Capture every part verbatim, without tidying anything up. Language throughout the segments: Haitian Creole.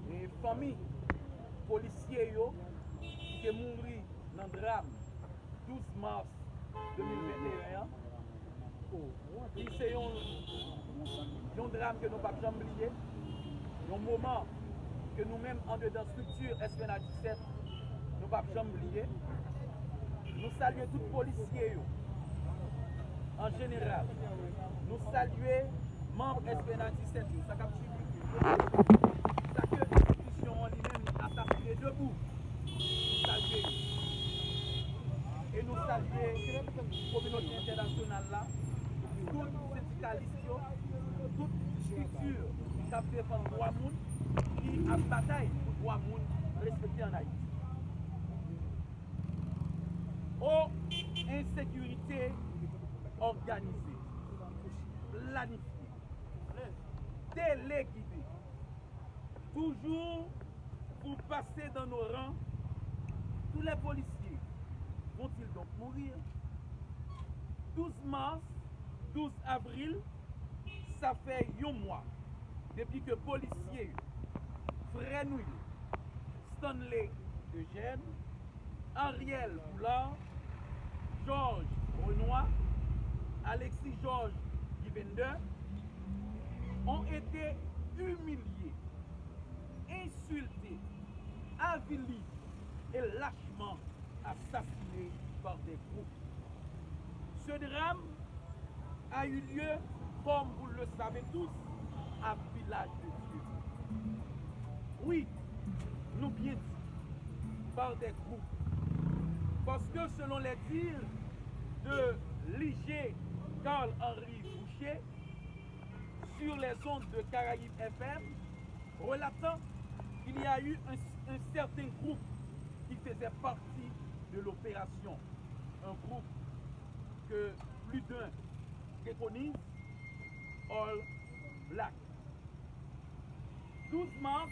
E fanmi polisye yo ki te mouri nan dram douz mas de mil venteyen an, ki se yon, yon dram ke nou p ap janm bliye, yon moman ke nou menm andedan estrikti S P N A disèt, nou p ap janm bliye. Nou salye tout polisye yo an jeneral. Nou salye manm S P N A disèt yo, sa k ap swiv yo, sa ke enstitisyon an li menm li asasinen debou. Nou salye yo. E nou salye kominote entènasyonal la, tout sendikalis yo, tout estrikti k ap defann dwa moun, ki ap batay pou dwa moun respekte ann Ayiti. O ensekirite òganize, planifye, telegide, toujours vous passez dans nos rangs, tous les policiers vont-ils donc mourir? Douz mas, douz avril, sa fè yon mwa depi ke polisye yo, frè nou yo, Stanley Eugène, Ariel Boulard, Georges Renois, Alexis Georges Givender ont été humiliés, insultés, avilis et lâchement assassinés par des groupes. Ce drame a eu lieu, comme vous le savez tous, à Village de Dieu. Oui, nou byen di, par des groupes. Parce que selon les dires de l'I G Carl Henry Boucher, sur les ondes de Caraïbes F M, relatant qu'il y a eu un, un certain groupe qui faisait partie de l'opération, un groupe que plus d'un préconise, All Black. Douz mas,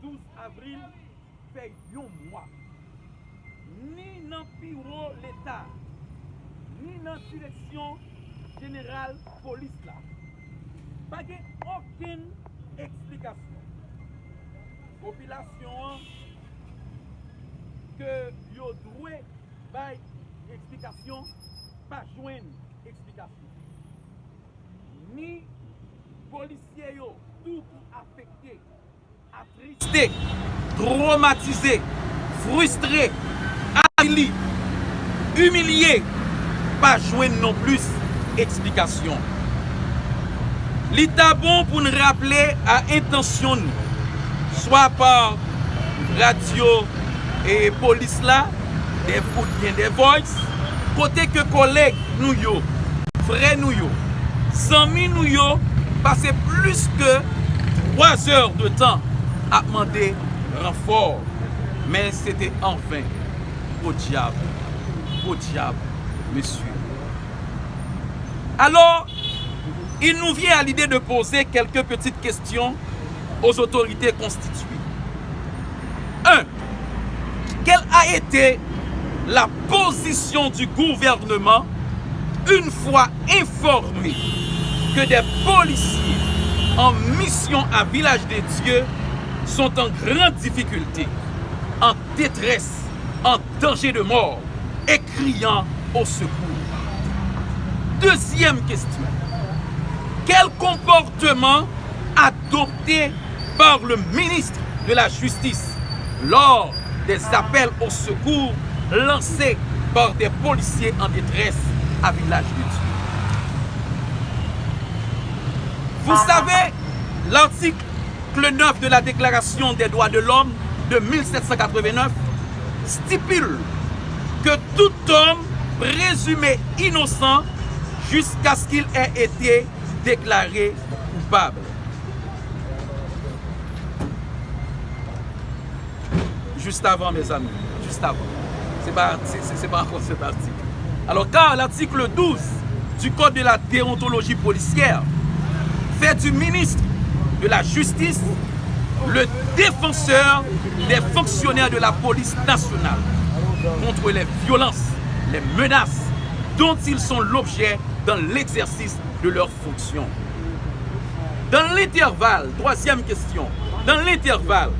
douz avril, fè yon mwa. Ni nan biwo Leta, ni nan direksyon jeneral polis la, pa gen okenn eksplikasyon. Popilasyon an ke yo dwe bay eksplikasyon, pa jwenn eksplikasyon. Ni polisye yo tou ki afekte, atriste, twomatize, fristre, avili, imilye, pa jwenn non plis eksplikasyon. Li ta bon pou n raple a entansyon nou, swa pa radyo e polis la, The, oubyen The Voice, kote ke kòlèg nou yo, frè nou yo, zanmi nou yo pase plis ke twa zè de tan ap mande ranfò, men se te anven. Podyab, podyab, mesye. Alors, il nous vient à l'idée de poser quelques petites questions aux autorités constituées. Un, quelle a été la position du gouvernement une fois informé que des policiers en mission à Village de Dieu sont en grande difficulté, en détresse, en danger de mort et criant au secours? Deuxième question. Quel comportement adopter par le ministre de la Justice lors des appels au secours lancés par des policiers en détresse à Village de Dieu. Vous savez, l'article neuf de la Déclaration des droits de l'homme de mille sept cent quatre-vingt-neuf stipule que tout homme présumé innocent jusqu'à ce qu'il ait été déclaré coupable. Juste avant, mes amis, juste avant. C'est pas, c'est, c'est, c'est pas encore cet article. Alors, car l'article douze du Code de la déontologie policière fait du ministre de la Justice le défenseur des fonctionnaires de la police nationale contre les violences, les menaces dont ils sont l'objet dans l'exercice de leurs fonctions. Dans l'intervalle, troisième question, dans l'intervalle,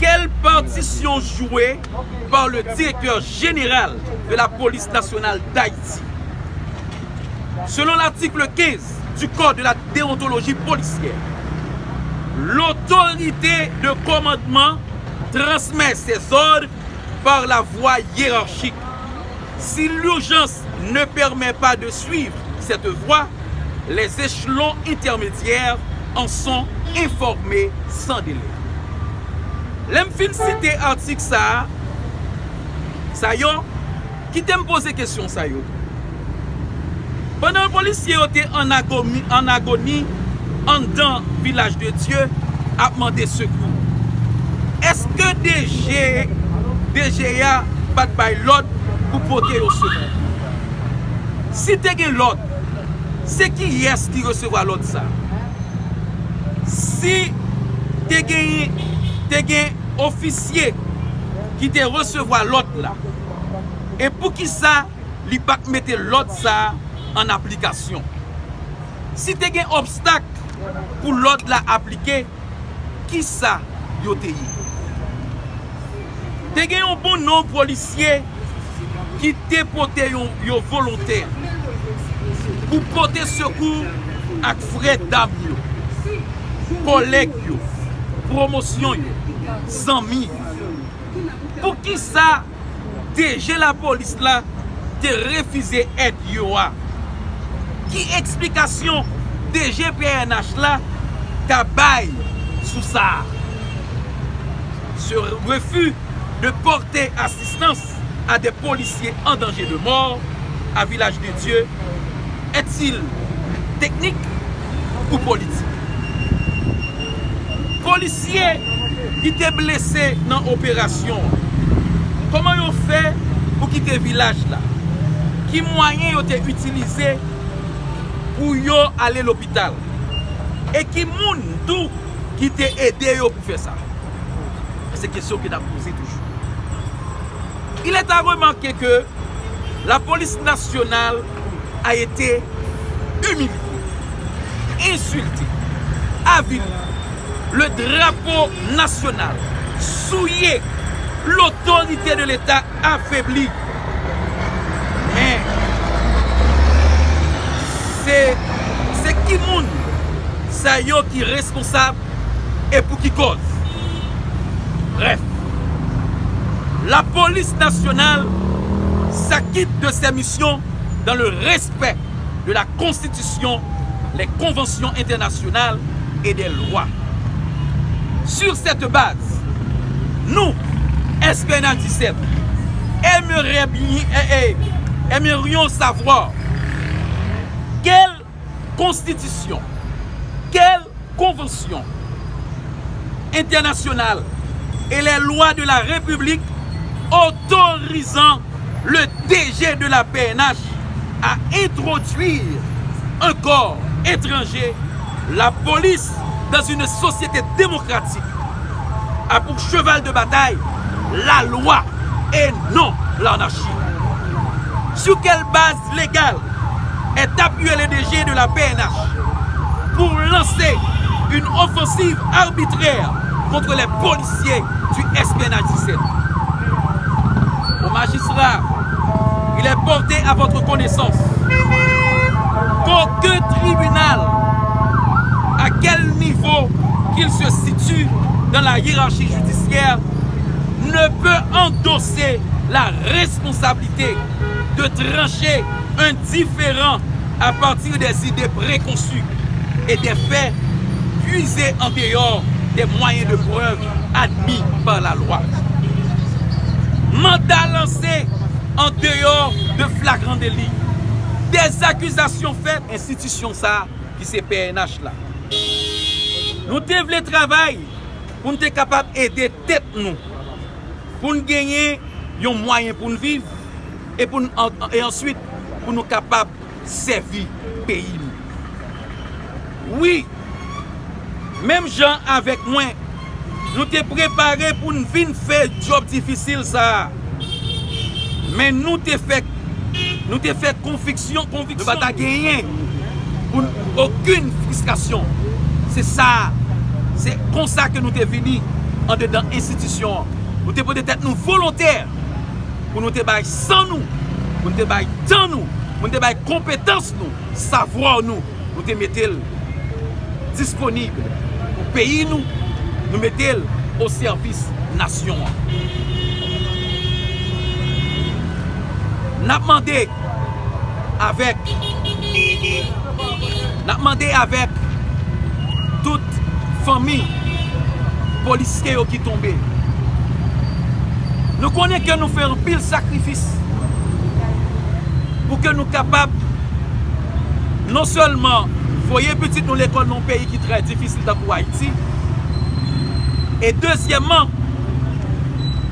quelle partition jouée par le directeur général de la police nationale d'Haïti? Selon l'article quinze du Code de la déontologie policière, l'autorité de commandement transmet ses ordres par la voie hiérarchique. Si l'urgence ne permet pas de suivre cette voie, les échelons intermédiaires en sont informés sans délai. Lè m fin site atik sa a, sa yo, kite m poze kesyon sa yo. Pandan polisye yo te an agoni, an agoni anndan Vilaj de Dye ap mande sekou, èske D G, D G a pa t bay lòd pou pote yo sekou? Si te gen lòd, se kiyès ki resevwa lòd sa? Si te gen, te gen ofisye ki te resevwa lòd la, e poukisa li pa t mete lòd sa a an aplikasyon? Si te gen obstak pou lòd la aplike, kisa yo te ye? Te gen yon bon non polisye ki te pote yon, yo volontè pou pote sekou ak frè dam yo, kòlèg yo, pwomosyon yo, zanmi yo. Poukisa D G lapolis la te refize èd yo a? Ki eksplikasyon D G P N H la ka bay sou sa a? Ce refus de porter assistance à des policiers en danger de mort à Village de Dieu est-il technique ou politique? Polisye ki te blese nan operasyon an, kòman yo fè pou kite vilaj la? Ki mwayen yo te itilize pou yo ale lopital? E ki moun tou ki te ede yo pou fè sa? Se kesyon ke n ap poze toujou. Il est à remarquer que la police nationale a été humiliée, insultée, avilie. Le drapeau national souillé, l'autorité de l'État affaiblie. Men, se, se ki moun sa yo ki responsab e pou ki kòz? Bref, la police nationale s'acquitte de ses missions dans le respect de la Constitution, les conventions internationales et des lois. Sur cette base, nous, S P N H dix-sept, aimerait bien, eh, eh, aimerions savoir quelle constitution, quelle convention internationale et les lois de la République autorisant le D G de la P N H à introduire un corps étranger, la police dans une société démocratique a pour cheval de bataille la loi et non l'anarchie. Sur quelle base légale est appuyé le D G de la P N H pour lancer une offensive arbitraire contre les policiers du S P N H dix-sept? Au magistrat, il est porté à votre connaissance qu'aucun tribunal, à quel niveau qu'il se dans la hiérarchie judiciaire ne peut endosser la responsabilité de trancher un différend à partir des idées préconçues et des faits puisés en dehors des moyens de preuve admis par la loi. Manda lanse an deyò de flagran deli. Dèzakizasyon fèt. Enstitisyon sa a ki se P N H la. Nou te vle travay pou n te kapab ede tèt nou, pou n genyen yon mwayen pou n viv, e pou n, e answit pou nou kapab sèvi peyi nou. Wi, menm jan avèk mwen, nou te prepare pou n vin fè djòb difisil sa a. Men nou te fè, nou te fè konviksyon, konviksyon nou pa ta genyen pou n, okenn fristrasyon. Se sa, se konsa ke nou te vini andedan enstitisyon an. Nou te pote tèt nou volontè pou nou te bay san nou, pou nou te bay tan nou, pou nou te bay konpetans nou, savwa nou, nou te mete l disponib pou peyi nou, nou mete l o sèvis nasyon an. N ap mande avèk, n ap mande avèk tout fanmi polisye yo ki tonbe. Nou konnen ke nou fè anpil sakrifis pou ke nou kapab non sèlman voye pitit nou lekòl nan yon peyi ki trè difisil tankou Ayiti, e dezyèmman,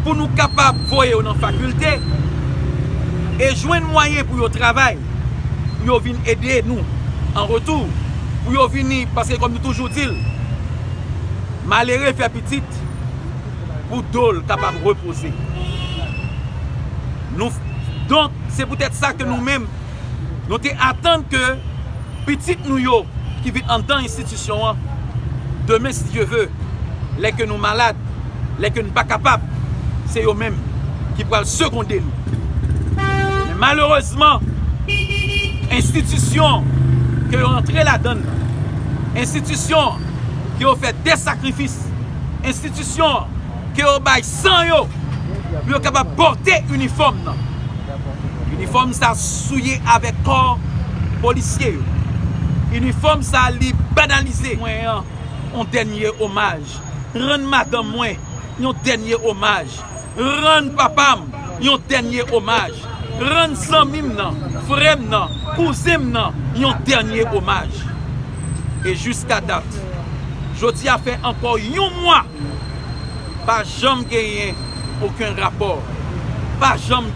pou nou kapab voye yo nan fakilte e jwenn mwayen pou yo travay, pou yo vin ede nou an retou, pou yo vini, paske kòm nou toujou di l, malere fè pitit pou do l kapab repoze. Nou, donk, se poutèt sa ke nou menm, nou te atann ke pitit nou yo ki vin anndan enstitisyon an, demen, si Dye ve, lè ke nou malad, lè ke n pa kapab, se yo menm ki pral segonde nou. Men malerezman, enstitisyon ke yo rantre ladan l, enstitisyon ke yo fè de sakrifis, enstitisyon ke yo bay san yo pou yo kapab pòte inifòm nan. Inifòm sa souye avèk kò polisye yo. Inifòm sa li banalize. Mwen an, yon dènye omaj. Rann madanm mwen yon dènye omaj. Rann papa m yon dènye omaj. Rann zanmi m nan, frè m nan, kouzen m nan yon dènye omaj. E jiska dat, jodi a fè ankò yon mwa, pa janm genyen okenn rapò. Pa janm